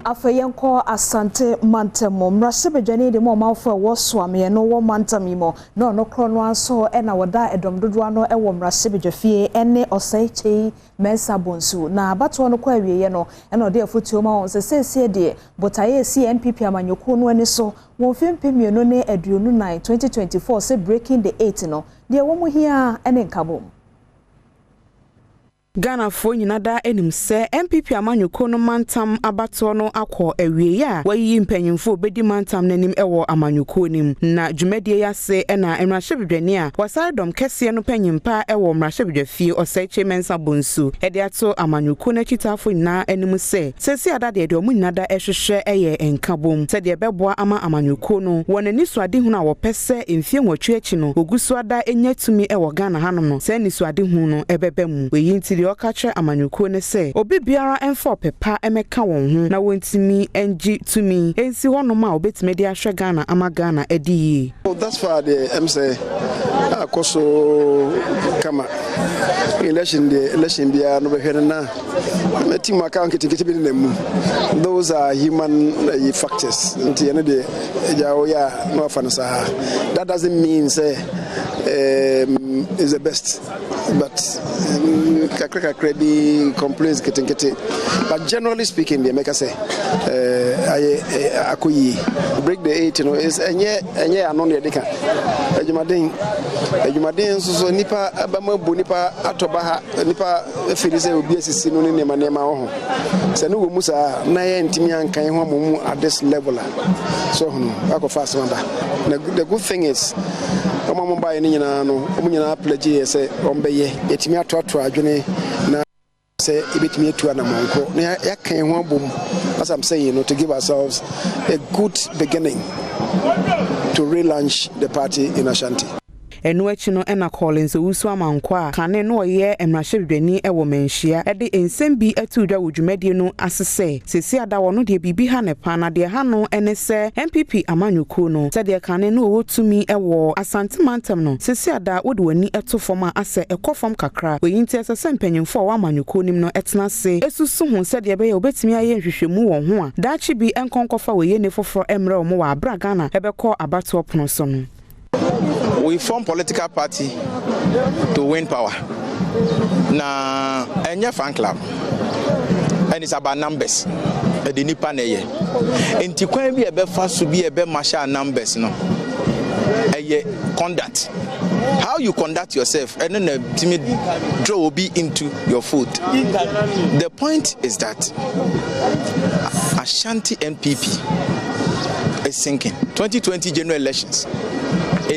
Afei yɛnkɔ Asante mantam mu. Mmarahyɛbadwani de ma ɔmanfoɔ a ɛwɔ Suameɛ no wɔ mantam yi mu na ɔno korɔ no ara nso na wɔda ɛdɔm dodoɔ ano wɔ mmarahyɛbadwafie ne Osei Kyei Mensah Bonsu. Na abatoɔ no kɔ awieeɛ no na ɔde afotuo ma wɔn sɛ seesie deɛ botaeɛ a ɛsi NPP amanyɔkuo no ani so wɔ mfeɛ 2024, 2024 sɛ Breaking the Eight no, deɛ wɔn hia ne nkabom. Ghanafoɔ nyina daa anim sɛ NPP amanyɔkuo no mantam abatoɔ no akɔ awieeɛ a wɔayiyi mpanyimfoɔ a wɔbɛdi mantam no anim wɔ amanyɔkuo no mu. Na dwumadie yi ase na mmarahyɛbadwani a wɔsare dɔm kɛseɛ no panyimpa wɔ mmarahyɛbadwafie Osei Kyei Mensah Bonsu de ato amanyɔkuo no akyitaafoɔ nyinaa anim sɛ seesei ada deɛ deɛ wɔn nyina da hwehwɛ yɛ nkabom sɛdeɛ ɛbɛboa ama amanyɔkuo no wɔn anisoadehunu a wɔpɛ sɛ mfie 8 akyi no wɔgu so ada nya tumi wɔ Ghana hanom no, saa anisoadehu no bɛba mu. Wei nti deɛ ɔka kyerɛ amanyɔkuo ne sɛ obi biara mfa ɔpɛ pa mmɛka wɔn ho na wɔntumi ngye tumi nsi hɔnom a wɔbɛtumi de ahwɛ Ghana ama Ghana adi yie. Thus far deɛ, sɛ akɔ so kama. Election deɛ, election biara no bɛhwɛ no na mɛti mu aka nketenkete bi nenam mu. Those are human factors, nti ɛno deɛ agya woyɛ a na wafa no saa. That doesn't mean sɛ is the best, but kakra kakra bi, complaints nketenkete, but generally speaking deɛ, mɛka sɛ ayɛ akɔ yie. Break the Eight no is ɛnyɛ ano na yɛde ka adwumaden. Adwumaden nso so nipa abama bu nipa atɔ ba ha, nipa afiri sɛ obi asisi no ne nneɛma nneɛma wɔ ho sɛ ne wɔ mu saa na yɛ ntumi ankan ho ama mu at this level a so ho no akɔfa asɛm aba. Na the good thing is ɔmo a mo baeɛ no nyinaa no, ɔmo nyinaa pledge yɛ sɛ ɔmo bɛyɛ yɛtumi atoatoa adwene na sɛ yɛbɛtumi atu anammɔnkɔ na yɛaka yɛn ho abom, as I'm saying no, to give ourselves a good beginning to relaunch the party in Ashanti. Ɛno akyi no ɛna Collins Owusu Amankwa a kane no ɔyɛ mmarahyɛbadwani wɔ Manhyia ɛde nsɛm bi ato dwa wɔ dwumadie no ase sɛ sesi ada wɔ no deɛ biribi ha ne pa na deɛ ha no ne sɛ NPP amanyɔkuo no sɛdeɛ kane no ɔwɔ tumi wɔ Asante mantam no, sesi ada wode w'ani to fam a asɛ ɛkɔ fam kakra. Oyi nti ɛsɛ sɛ mpanyimfoɔ a wɔwɔ amanyɔkuo nim no ɛtena ase esusu ho sɛdeɛ ɛbɛyɛ wobɛtumi ayɛ nhwehwɛmu wɔn ho a daakye bi nkɔnkɔfa wɔ yɛne foforɔ mmerɛ wɔn wɔ abera Ghana ɛbɛkɔ abatoɔ pono so no. We form political party to win power. Na ɛnyɛ fan club. And it's about numbers. Ɛde nipa na ɛyɛ. Nti kwan bi a ɛbɛfa so bi a ɛbɛ numbers no, ɛyɛ conduct. How you conduct yourself, ɛno na tumi draw obi into your fold. The point is that Ashanti NPP is sinking. 2020 general elections,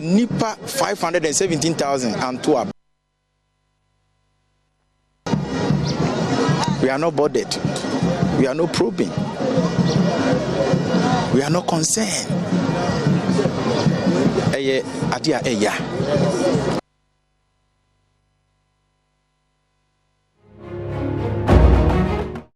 nipa 517,000 anto aba. We are not bothered. We are not probing. We are not concerned. Ɛyɛ adeɛ a ɛya.